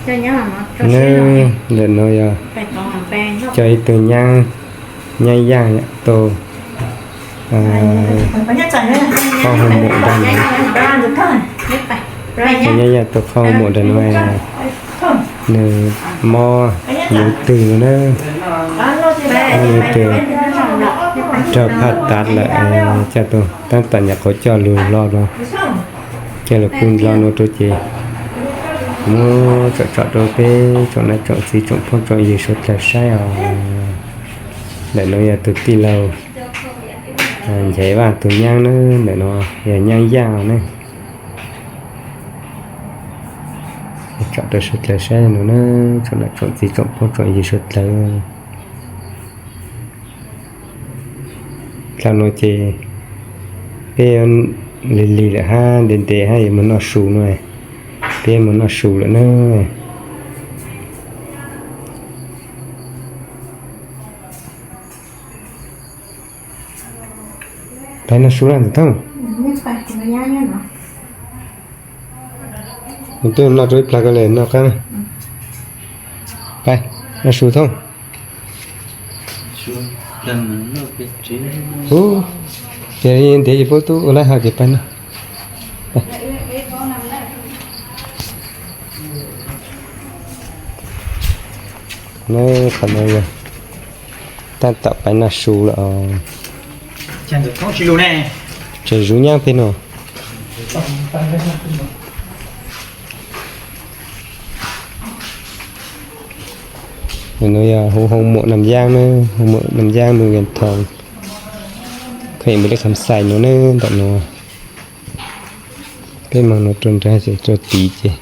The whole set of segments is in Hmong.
Neb, ntawm no yog coj ib tug nyab, nyab Yaj tau qhov hoo mum nrag no. Nyab Yaj tau qhov hoo mum nrag no, nws mob yuv twg no na. Mob yuv twg, raug phaj tav lawm, coj tau tab tom nyuam qhuav coj lug hlo no, coj lug pw hlo no rau ces muab tsom tsom rau peb tsoom niam tsoom txiv tsoom phooj tsoom ywg suav dlawg saib os. Ntawm no yog tus tij laug Nchaiv Vaj tus nyab na, ntawm no yog nyab Yaj na. Tsom rau suav dlawg saib no na, tsoom niam tsoom txiv tsoom phooj tsoom ywg suav dlawg. Thaum no ces peb lig lig lawm hab, ntev ntev hab yuav mus noj su no, peb mus noj su lawm na. Peb noj su lawm ntawm Thooj. Twb noj rau ib plag ko le noj qab. Peb noj su Thooj. Ub, ces ntev ces puab tub ua laib hab ces peb noj. Qhov no yog tab tom peb noj su lawm os. Tseem zuv nyab peb no. No yog hu hoo mum Nam Yaab na, hoo mum Nam Yaab mus Vias Thoos, kheem mus lej Kham Xais no na ntawm no. Peb moog no rau nrad ces rau tid ces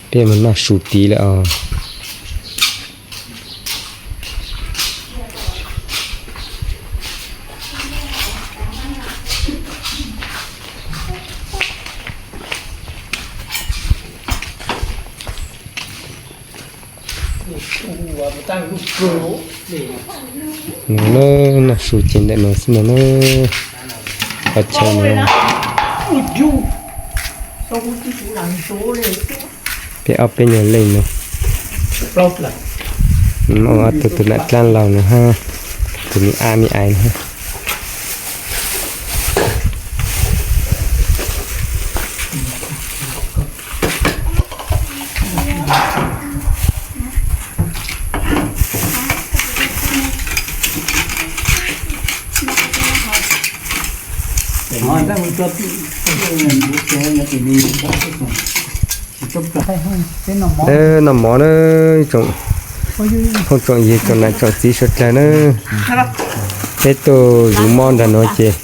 peb moog noj su tid lawm os. No na, noj su ces ntawm no xwb no na. Qhov chaw no peb ob peb nyuag leej no. Ob tug, tus nam dlaab laug no hab tus me ab me ais no. Noj mov na, tsoom phooj tsoom ywg tsoom nam tsoom txiv suav dlawg na. Peb tuaj zuv mob nrag nuav ces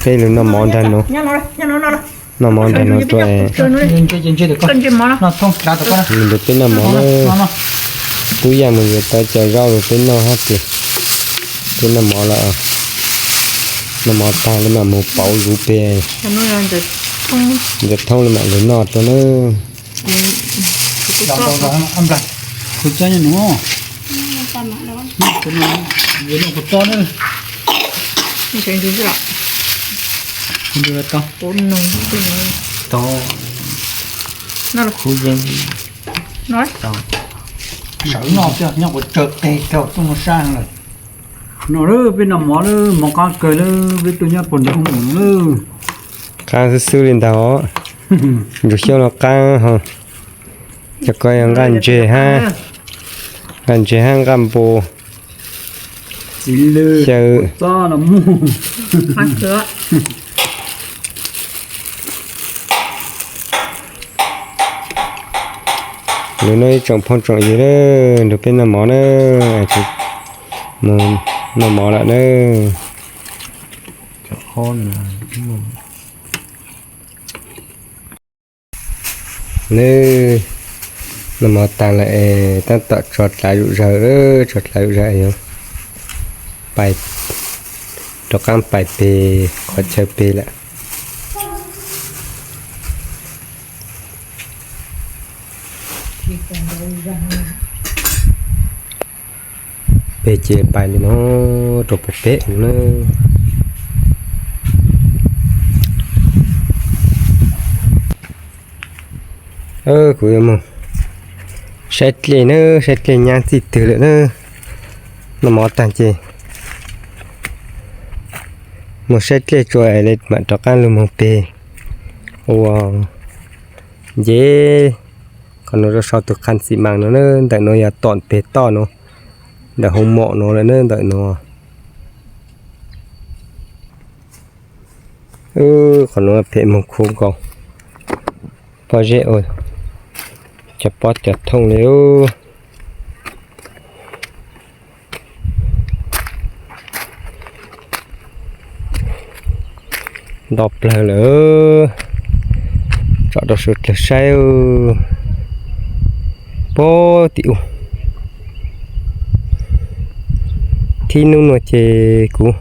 peb lug noj mov nrag nuav. Noj mov nrag nuav rua, peb noj mov na. Tub Yaj mus yuav tau cov zaub rau peb noj hab ces peb noj mov lawm. Noj mov tag lawm mam mus pauv zuv peg. Ntxawm Thoob lawm mam lug noj rua na. Sawv noj thiab nyob ua tsawg qeg rau tub no sab lawm. No lawm peb noj mov lawm, mov qaab kawg lawm, peb tuaj nyob puag ntawm ub no lawm. Qaab xwb xwb li ntag os. Ntsuag Xyooj no qaab ho. Cov ko yog nqaj ntseg hab, nqaj ntseg hab nqaj npua, xyaw. Lug no ib tsoom phooj tsoom ywg na, nrug peb noj mov na, mus noj mov lawm na. Nws noj mov taag lawm es tab tom tso dlav zom zaws, tso dlav zom zaws yuav pais rov qaab pais peg qhov chaw peg lawm. Peg ces pais li no rau puag pem no na. Kuv yuav mus saib dlej na, saib dlej nyab txij twg lawm na. Noj mov tag ces mus saib dlej tso mam rov qab lug moog peg ua nce. Qhov nuav rau sau tus qha xi mas no na, ntawm nuav yog tom peg toj nuav, ntawm hoo mom nuav lawm na ntawm nuav. Qhov nuav phem moog khuv nkaus, pob zeb ua cov pob cov thooj li. Nto plawg lawm, tsom rau suav dlawg saib. Puag tim ub, thib nub nuav ces kuv,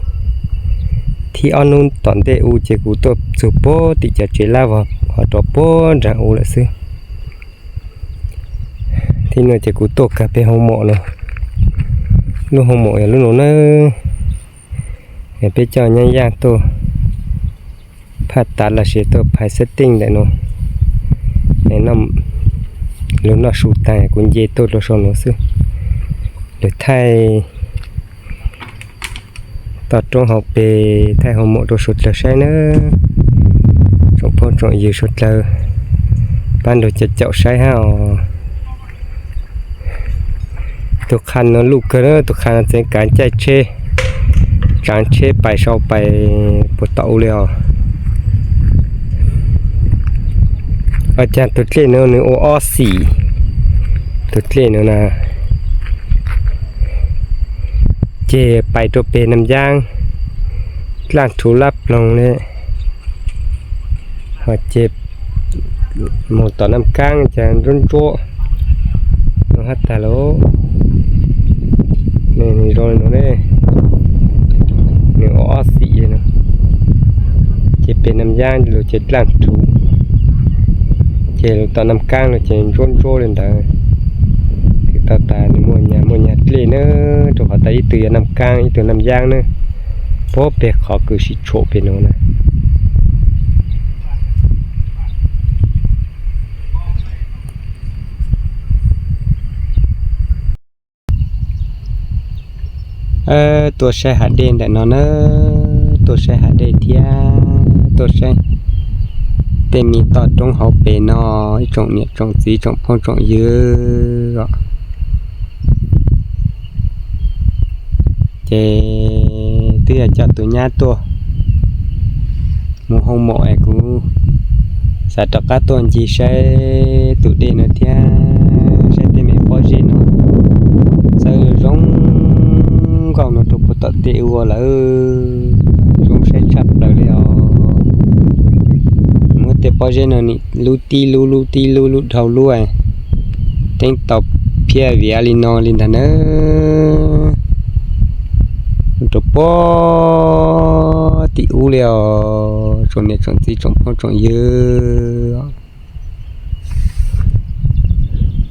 thib ob nub tom ntej ub ces kuv tuaj txug puag tim cov tsev lab vog ho rau puag nraag ub lawm xwb. Thib nuav ces kuv tuaj kag peg hoo mom no, lub hoo mom yog lub nuav na. Peb coj nyab yaj tuaj phaj tav los sis tuaj phais xab teej ntawm nuav. Lug noj su taag kuv nce tuaj rau sau nuav xwb. Lug thaij toj roob hauv pes, thaij hoo mom rau suav dlawg saib nawb. Tsoom phooj tsoom ywg suav dlawg, pab nrug caum caum saib hab os. Tus qha no luj kawg, tus qha no txeev kav caij tsheb, tsaav tsheb pais sau pais puag tom ub li os. Ua caag tus dlej no nws ua ob xim, tus dlej no na, ces pais rau peg Nam Yaab, dlaaj rhuv lab ploog le, ho ces moog tom Nam Kaab ces ntsuab ntsuab no hab tag lauj. Nws zoo li no ne, nws ua ob xim li no, ces peg Nam Yaab lug ces dlaaj rhuv, ces lug tom Nam Kaab lug ces ntsuab ntsuab li ntawd. Twb tau tas nws muaj nyag muaj nyag dlej na, rau qhov tas ib tug yog Nam Kaab ib tug Nam Yaab na, puag peg qhov kws sib tshuam peg nuav na. Tuaj saib hav dej ntawm no na, tuaj saib hav dej thiab tuaj saib tej me toj roob hauv pes no, ib tsoom niam tsoom txiv tsoom phooj tsoom ywg os. Ces twb yog coj tus nyab tuaj mus hoo mom es kuv xav rov qab tuaj ncig saib tus dej no thiab saib tej me pob zeb no txawj zoo nkauj no rau puag tom tej ua lawm, zoo saib tshaj plaws li os. Muab tej pob zeb no nim lub tib lub lub tib lub lub dhau lub, teeb tau phiaj viav li no li ntag nawb. Rau puag tim ub li os tsoom niam tsoom txiv tsoom phooj tsoom ywg.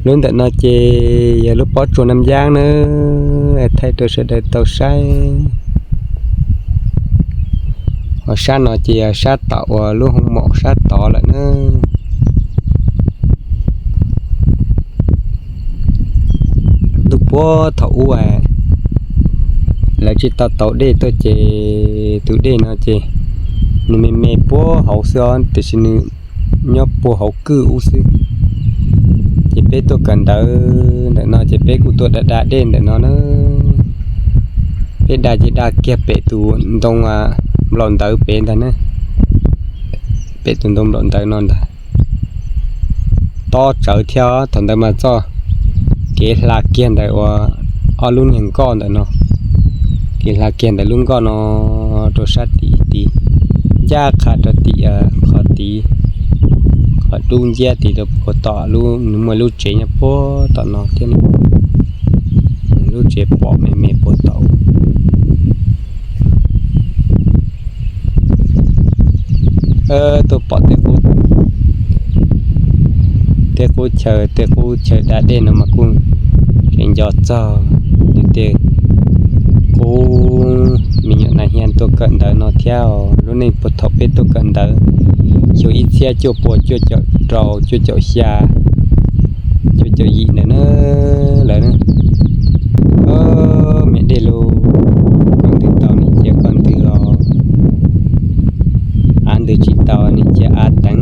Lub ntawm no ces yog lub pob tsuas Nam Yaab nawb, thaij rau sawv daws tau saib. Ho sab no ces yog sab tom uas lub hoo mom sab tod lawm nawb. Ntuj puag thaum ub lawv tsis tau tauv dej tuaj ces tus dej no ces nws me me puag hauv xwb os, tiam sis nws nyob puag hauv kwj ub xwb. Ces peb tuaj kawm ntawv ntawm no ces peb kuj tuaj da da dej ntawm no na. Peb da ces da kiag pem tus ntoo nplaum ntawv pem ntag na, pem tus ntoo nplaum ntawv no ntag. Tob tsawv thiab, thaum ntawd mas txoj kev hla kiag ntawm uas ob lub niag nkoj ntawm no, kev hla kiag ntawm lub nkoj no rau sab tid tid, ncaj qha rau tim qhov tid, qhov dub nciab tid rau puag tom lub, nws muaj lub tsev nyob puag tom no thiab, lub tsev pom me me puag tom. Tuaj pom tej qub chaw, tej qub chaw da dej no mas kuj tseem nco txog tej qub me nyuam nas hias tuaj kawm ntawv no thiab os. Lub neej puag thaum peb tuaj kawm ntawv xyoo ib txhiab cuaj pua cuaj caum rau cuaj caum xya, cuaj caum yim ntawm na lawm na. Ob, me dej lub, koj ntws tau nim cia koj ntws os, av ntws tsis tau nim cia av teev.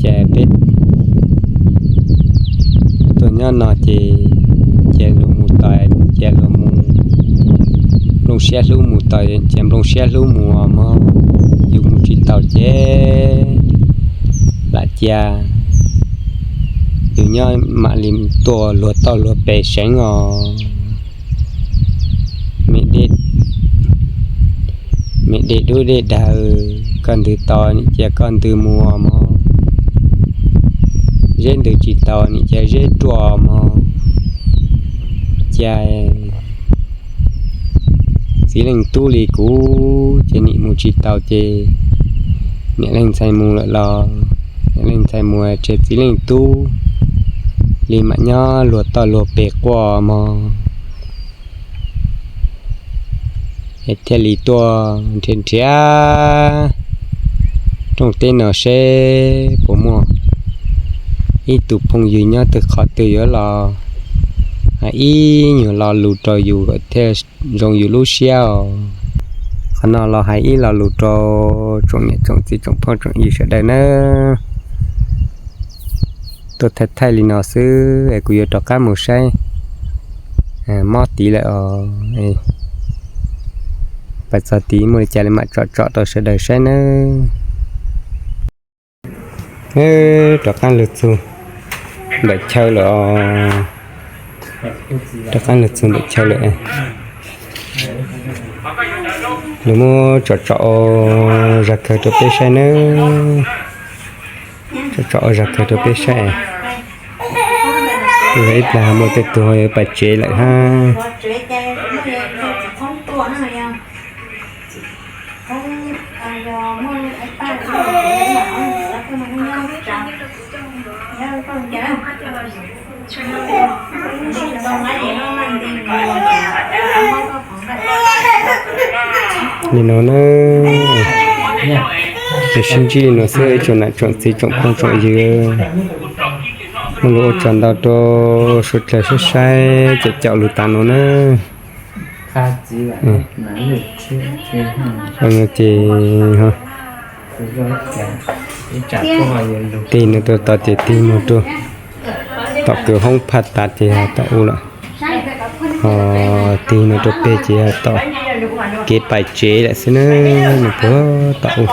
Ces peb tuaj nyob no ces cia luag mus tau, cia luag mus nplooj siab hlub mus tau, cia nplooj siab hlub mus os mog. Yus mus tsis tau ces lam cia, yus nyob mam li tuaj luag toj luag pes seev os. Me dej, me dej dub dej daws, koj ntws tau nim cia koj ntws mus os mog. Zeb ntws tsis tau nim cia zeb ruaj mog. Cia txiv leej tub li kuv ces nim mus tsis tau ces niam leej ntxhais mus lawm los niam leej ntxhais mus, ces txiv leej tub li mam nyob luag toj luag pes quaj mog. Es thiaj li tuaj nrhiav nrhiav rooj teb no seb puas muaj ib tug phooj ywg nyob twg qhov twg yuav los hais ib nyuag lo lus rau yus kom thiaj zoo yus lub siab os. Qhov no los hais ib lo lus rau tsoom niam tsoom txiv tsoom phooj tsoom ywg sawv daws nawb. Tuaj thaij thaij li no xwb es kuv yuav rov qab mus saib mob tid lawm os. Pais txog tid muaj li cas li mam tsom tsom rau sawv daws saib nawb. Rov qab lug txug ntawm chaw lawm os. Rov qab lug txug ntawm chaw lawm. Lug muab tsom tsom zaj kawg rau peb saib nawb. Tsom tsom zaj kawg rau peb saib. Ib plag muaj tej tug pais tsev lawm hab. Li no na, ces sib ntsib li no xwb ib tsoom nam tsoom txiv tsoom phooj tsoom ywg. Muaj lus ua tsaug ntau rau suav dlawg saib saib caum caum lus tas no na. Ces tig no rau tod ces tig no rau tom kwv hoob phaj tas ces yog tom u lawm. Ho tig no rau peg ces yog tom kev pais tsev lawm xwb na, nws puag tom u.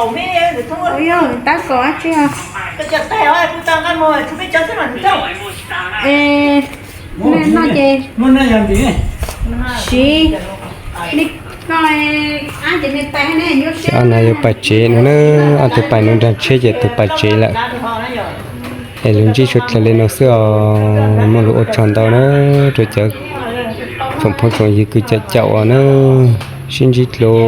Ob no yuav pais tsev no na, ob tug pais no nrog tsheb ces tug pais tsev lawm. Es lug ntsib suav dlawg li no xwb os, muaj lus ua tsaug ntau na rau cov tsoom phooj tsoom ywg kws caum caum os na, sib ntsib dlua.